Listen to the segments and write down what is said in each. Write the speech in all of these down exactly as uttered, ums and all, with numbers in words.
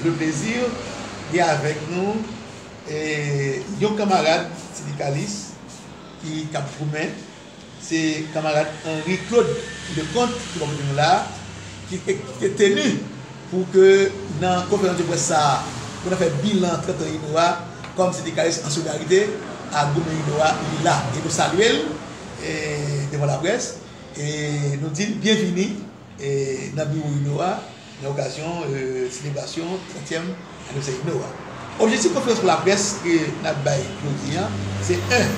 Le plezi gen avèk nou e, yon kanmarad sendikalis ki k ap goumen, se kanmarad Henri Claude Leconte ki bò kote nou la, ki te, ki te teni pou ke nan konferans de près sa a, pou n fè bilan trant an UNOA kòm sendikalis an solidarite ak goumen UNOA li la. E nou salye l e, devan laprès e nou di l byenvini e, nan biwo UNOA nan okazyon e, selebrasyon trantyèm anivèsè UNOA. Objektif konferans pou laprès ke n ap bay jodi a, se en,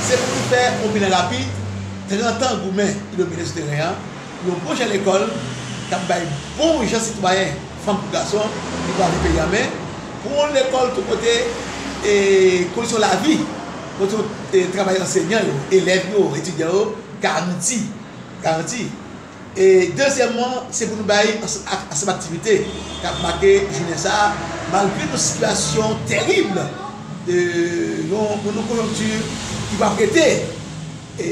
se pou nou fè yon bilan rapid trant an goumen inomine sou teren an, yon bon jan lekòl k ap bay bon jan sitwayen, fanm kou gason, ki pral peyi an men, pou yon lekòl tou kote e, kondisyon lavi, kondisyon e, travay ansenyan yo, elèv yo, etidyan yo, garanti, garanti. E dezyèmman, se pou nou bay ansanm aktivite k ap make jounen sa a, malgre yon sitiyasyon terib, e, yon, yon konjonkti ki p ap rete e,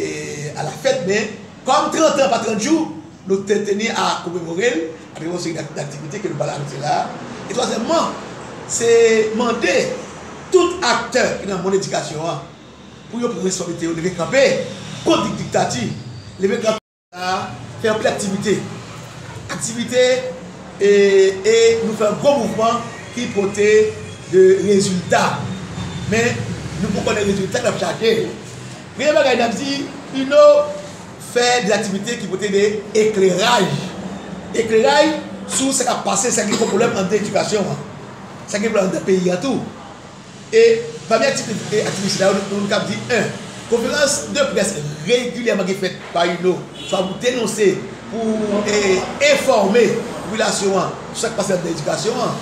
alafèt, men kòm trant an pa trant jou, nou te teni a komemore l atravè yon seri d'aktivite ke nou pral anonse la a. E twazyèmman, se mande tout aktè ki nan mond edikasyon an pou yo pran responsablite yo, leve kanpe kont diktati, leve kanpe la, fè anpil aktivite. Aktivite e, e nou fè yon gwo mouvman ki pote de rezilta. Men, nou poko konnen rezilta k ap chache. Premye bagay n ap di, UNO fè de aktivite ki pote de ekleraj. Ekleraj sou sa k ap pase, sa ki gen pwoblèm anndan edikasyon an. Sa ki gen pwoblèm anndan peyi a tou. E pami aktivite, e aktivite sa yo, nou, nou kab di, en, konferans de près regilyèman ki fèt pa UNO, swa pou denonse, pou e, enfòme popilasyon an sou sa k pase anndan edikasyon an.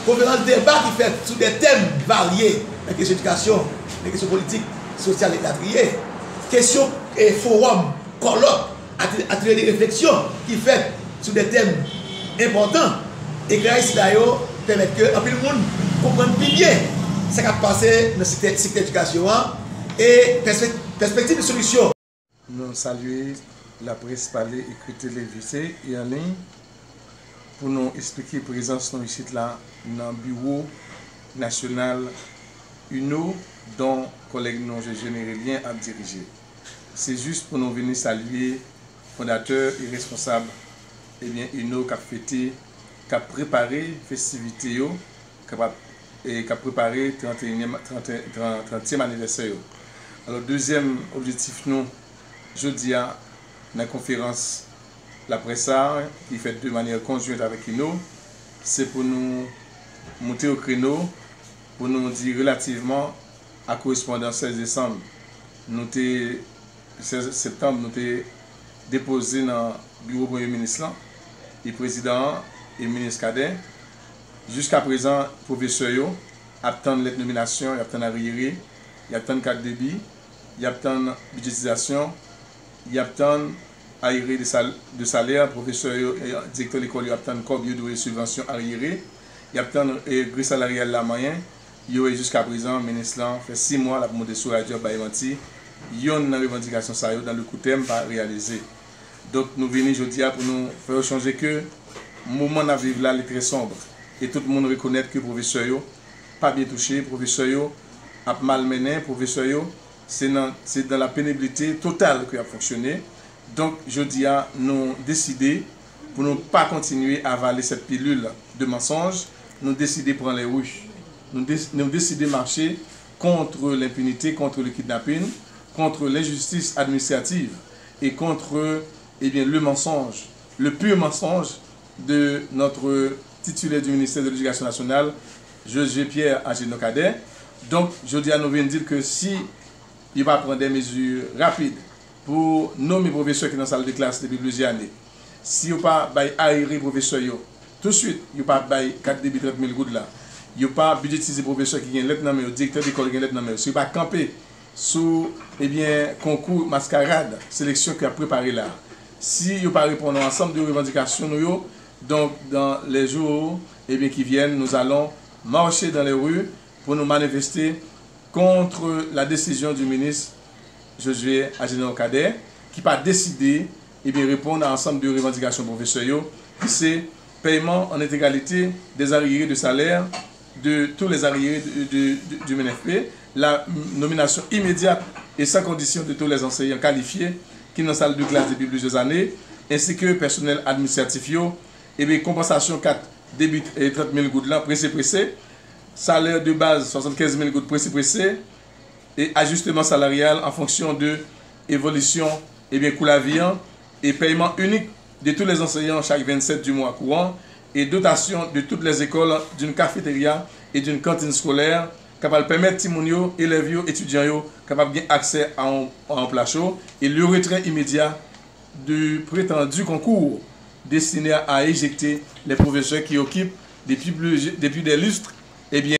Konferans deba ki fèt sou de tèm varye nan kesyon edikasyon, nan kesyon politik, sosyal elatriye. Kesyon e, fowòm, kòlòk, ate- atelye de refleksyon ki fèt sou de tèm enpòtan. Ekleraj sila yo pèmèt ke anpil moun konprann pi byen sa k ap pase nan sektè, sektè edikasyon an e pèspek- pèspektiv de solisyon. Nou salye laprès pale, ekri, televizye e an liy pou nou eksplike prezans nou isit la nan biwo nasyonal UNO, dont kòlèg nou Josué Mérélien ap dirije. Se jis pou nou vini salye fondatè e responsab, ebyen, UNO k ap fete, k ap prepare festivite yo, k ap, e k ap prepare trannteyinyèm, trannte, tran- trantyèm anivèsè yo. Alò, dezyèm objektif nou jodi a nan konferans laprès sa a, ki fèt de manyè konjwent avèk UNO, se pou nou monte o kreno, pou nou di relativman a korespondans sèz desanm, nou te, sèz septanm, nou te depoze nan biwo Premye Minis lan, e prezidan an, e minis Cadet. Jiska prezan, pwofesè yo ap tann lèt nominasyon, y ap tann aryere, y ap tann kat debi, y ap tann bidjetizasyon, y ap tann aryere de sal- de salè, pwofesè yo, e direktè lekòl yo ap tann kòb yo dwe, sibvansyon, aryere, y ap tann e gri salaryal la manyen, yo, e jiska prezan, minis lan fè sis mwa l ap monte sou radyo ap bay manti, yonn nan revandikasyon sa yo, dans le court terme, pa reyalize. Donk, nou vini jodi a pou nou fè yo sonje ke moman n ap viv la, li trè sonb. E tout moun rekonèt ke pwofesè yo pa byen touche, pwofesè yo ap malmennen, pwofesè yo, se nan, se dans la pénibilité totale ke y ap fonksyone. Donk, jodi a, nou deside pou nou pa kontinye avale cette pilule de mensonge, nou deside pran les rues. Nou, dé- nou deside mache contre l'impunité, contre le kidnapping, contre l'injustice administrative et contre, eh bien, le mensonge, le pur mensonge de notre titulaire du ministère de l'Éducation nationale, Josué Pierre Agénor Cadet. Donk, jodi a, nou vin di l ke si yo pa pran de mezi rapid pou nonmen pwofesè ki nan sal de klas depi plizyè ane, si yo pa bay aryere pwofesè yo touswit, yo pa bay kat debi trant mil goud la, yo pa bidjetize pwofesè ki gen lèt nan men yo, direktè lekòl gen lèt nan men yo, si yo pa kanpe sou, ebyen, konkou maskarad seleksyon ke y ap prepare la, si yo pa reponn a ansanm de revandikasyon nou yo, donk, dans les jours, ebyen, qui viennent, nous allons marcher dans les rues pour nous manifester contre la décision du ministre Josué Agénor Cadet, ki pa deside, ebyen, reponn a ansanm de revandikasyon pwofesè yo, ki se paiement en intégralité des arriérés de salaire de tous les arriérés de, de, de, du M N F P, la nomination immédiate et sans condition de tous les enseignants qualifiés ki nan sal de klas depi plizyè ane, ensi ke pèsonèl administratif yo, ebyen, konpansasyon kat debit e trant mil goud lan, prese prese, salè de baz swasannkenz mil goud prese prese, e ajisteman salaryal an fonksyon de evolisyon, ebyen, kou lavi an, e pèyman inik de tous les enseignants chaque vingt-sept du mois courant, et dotation de toutes les écoles d'une cafétéria et d'une cantine scolaire, k ap pral pèmèt timoun yo, elèv yo, etidyan yo, kapab gen aksè a yon, a yon pla cho, et le retrait immédiat du prétendu concours destiné à éjecter les professeurs qui occupent depuis, plusieurs- depuis des lustres, eh bien,